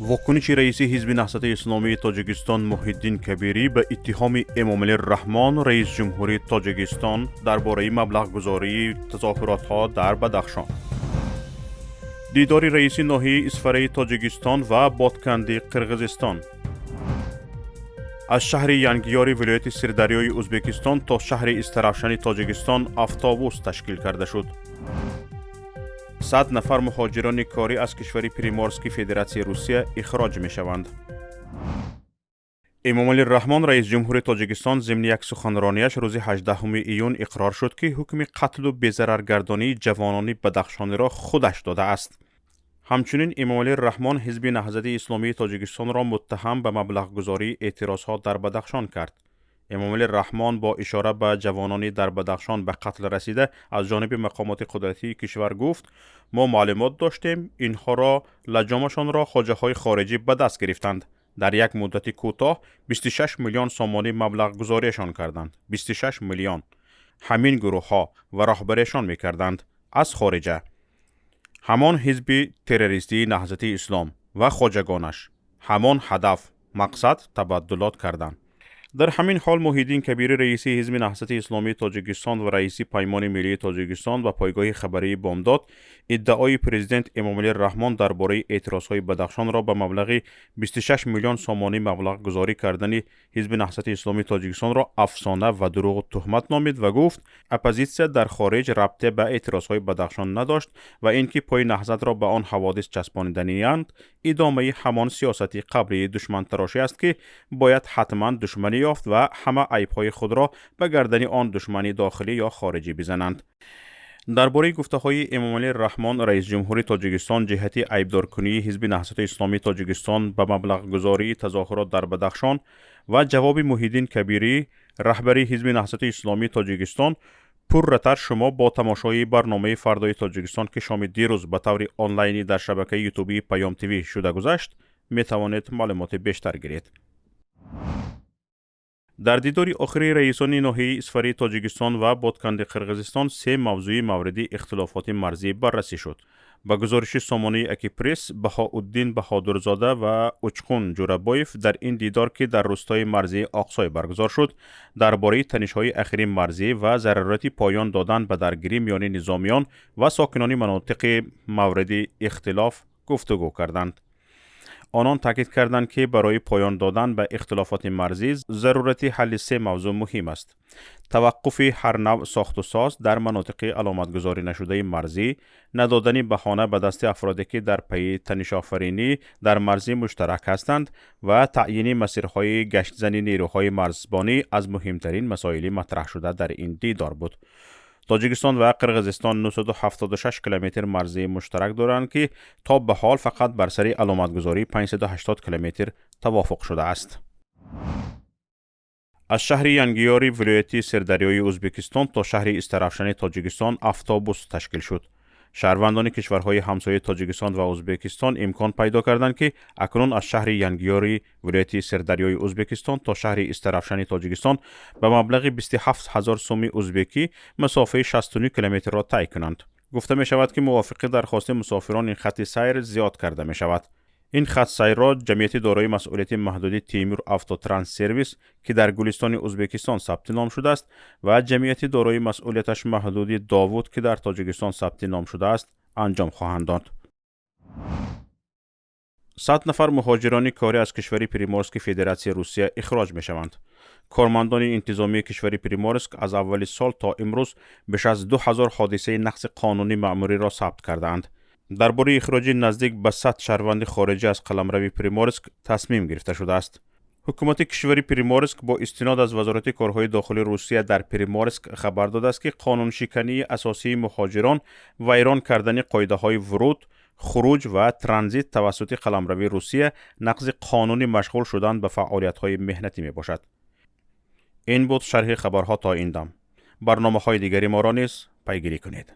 Вокуниши раиси Ҳизби Наҳзати Исломии Тоҷикистон Муҳиддин Кабирӣ ба иттиҳоми Эмомалӣ Раҳмон, раисҷумҳури Тоҷикистон, дар бораи маблағгузории тазоҳуротҳо дар Бадахшон. Дидори раиси ноҳияи Исфараи Тоҷикистон ва Ботканди Қирғизистон. Аз шаҳри Янгиёри вилояти Сирдарёи Ӯзбекистон то шаҳри Истаравшани Тоҷикистон автобус ташкил карда шуд. 100 нафар муҳоҷирони корӣ аз кишвари Приморски Федератсияи Русия ихроҷ мешаванд. Эмомалӣ Раҳмон, раисҷумҳури Тоҷикистон, зимни як суханронияш рӯзи 18 июн иқрор шуд, ки ҳукми қатлу безараргардонии ҷавонони бадахшониро худаш додааст. Ҳамчунин Эмомалӣ Раҳмон Ҳизби Наҳзати Исломии Тоҷикистонро муттаҳам ба маблағгузории эътирозҳо дар Бадахшон кард. Эмомалӣ Раҳмон бо ишора ба ҷавонони дар Бадахшон ба қатл расида аз ҷониби мақомоти қудратии кишвар гуфт: «Мо маълумот доштем, инҳоро лаҷомашонро хоҷаҳои хориҷӣ ба даст гирифтанд. Дар як муддати кӯтоҳ 26 миллион сомонӣ маблағгузориашон карданд. 26 миллион ҳамин гурӯҳҳо ва роҳбариашон мекарданд аз хориҷа. Ҳамон ҳизби террористии Наҳзати Ислом ва хоҷагонаш, ҳамон ҳадаф, мақсад табаддулот карданд». Дар ҳамин ҳол Муҳиддин Кабирӣ, раиси Ҳизби Наҳзати Исломии Тоҷикистон ва раиси Паймони Миллии Тоҷикистон, ба пойгоҳи хабарии «Бомдод» иддаои президент Эмомалӣ Раҳмон дар бораи эътирозҳои Бадахшонро ба маблағи 26 миллион сомонӣ маблағгузорӣ кардани Ҳизби Наҳзати Исломии Тоҷикистонро афсона ва дурӯғу туҳмат номид ва гуфт, оппозитсия дар хориҷ рабте ба эътирозҳои Бадахшон надошт ва ин ки пои Наҳзатро ба он ҳаводис часпониданианд, идомаи ҳамон сиёсати қаблии душмантарошӣ аст, ки бояд ҳатман душманӣ ёфт ва ҳама айбҳои худро ба гардани он душмани дохилӣ ё хориҷӣ бизананд. Дар бораи гуфтаҳои Эмомалӣ Раҳмон, раисҷумҳури Тоҷикистон, ҷиҳати айбдоркунии Ҳизби Наҳзати Исломии Тоҷикистон ба маблағгузории тазоҳурот дар Бадахшон ва ҷавоби Муҳиддин Кабирӣ, раҳбари Ҳизби Наҳзати Исломии Тоҷикистон, пурратар шумо бо тамошои барномаи «Фардои Тоҷикистон», ки шоми дирӯз ба таври онлайнӣ дар шабакаи ютубии Паём ТВ шуда гузашт, метавонед маълумоти бештар гиред. Дар дидори охири раисони ноҳияи Исфарии Тоҷикистон ва Ботканди Қирғизистон се мавзӯи мавриди ихтилофоти марзӣ баррасӣ шуд. Ба гузориши сомонаи Акипресс, Баҳоуддин Баҳодурзода ва Учқун Ҷурабоев дар ин дидор, ки дар рӯстои марзии Оқсой баргузор шуд, дар бораи танишҳои ахири марзӣ ва зарурати поён додан ба даргирӣ миёни низомиён ва сокинони манотиқи мавриди ихтилоф гуфтугӯ карданд. Онон таъкид карданд, ки барои поён додан ба ихтилофоти марзӣ зарурати ҳалли се мавзӯъ муҳим аст: таваққуфи ҳар навъ сохтусоз дар манотиқи аломатгузорӣ нашудаи марзӣ, надодани баҳона ба дасти афроде, ки дар пайи танишофаринӣ дар марзи муштарак ҳастанд, ва таъйини масирҳои гаштзани нерӯҳои марзбонӣ аз муҳимтарин масоили матраҳшуда дар ин дидор буд. Тоҷикистон ва Қирғизистон 976 километр марзии муштарак доранд, ки то ба ҳол фақат бар сари аломатгузории 580 километр тавофуқ шудааст. Аз шаҳри Янгиёри вилояти Сирдарёи Ӯзбекистон то шаҳри Истаравшани Тоҷикистон автобус ташкил шуд. Шаҳрвандони кишварҳои ҳамсояи Тоҷикистон ва Ӯзбекистон имкон пайдо карданд, ки акнун аз шаҳри Янгиёри вилояти Сирдарёи Ӯзбекистон то шаҳри Истаравшани Тоҷикистон ба маблағи 27 ҳазор суми ӯзбекӣ масофаи 69 километрро тай кунанд. Гуфта мешавад, ки мувофиқи дархости мусофирон ин хатти сайр зиёд карда мешавад. Ин хатсайрро ҷамъияти дорои масъулияти маҳдуди «Тимур Автотранссервис», ки дар Гулистони Ӯзбекистон сабти ном шудааст, ва ҷамъияти дорои масъулияташ маҳдуди «Довуд», ки дар Тоҷикистон сабти ном шудааст, анҷом хоҳанд дод. 100 нафар муҳоҷирони корӣ аз кишвари Приморски Федератсияи Русия ихроҷ мешаванд. Кормандони интизомии кишвари Приморск аз аввали сол то имрӯз беш аз 2000 ҳодисаи нақзи қонуни маъмуриро сабт кардаанд. Дар бораи ихроҷи наздик ба 100 шаҳрванди хориҷӣ аз қаламрави Приморск тасмим гирифта шудааст. Ҳукумати кишвари Приморск бо истинод аз Вазорати корҳои дохилии Русия дар Приморск хабар додааст, ки қонуншикании асосии муҳоҷирон вайрон кардани қоидаҳои вуруд, хуруҷ ва транзит тавассути қаламрави Русия, нақзи қонуни машғул шудан ба фаъолиятҳои меҳнатӣ мебошад. Ин буд шарҳи хабарҳо то ин дам. Барномаҳои дигари моро низ пайгирӣ кунед.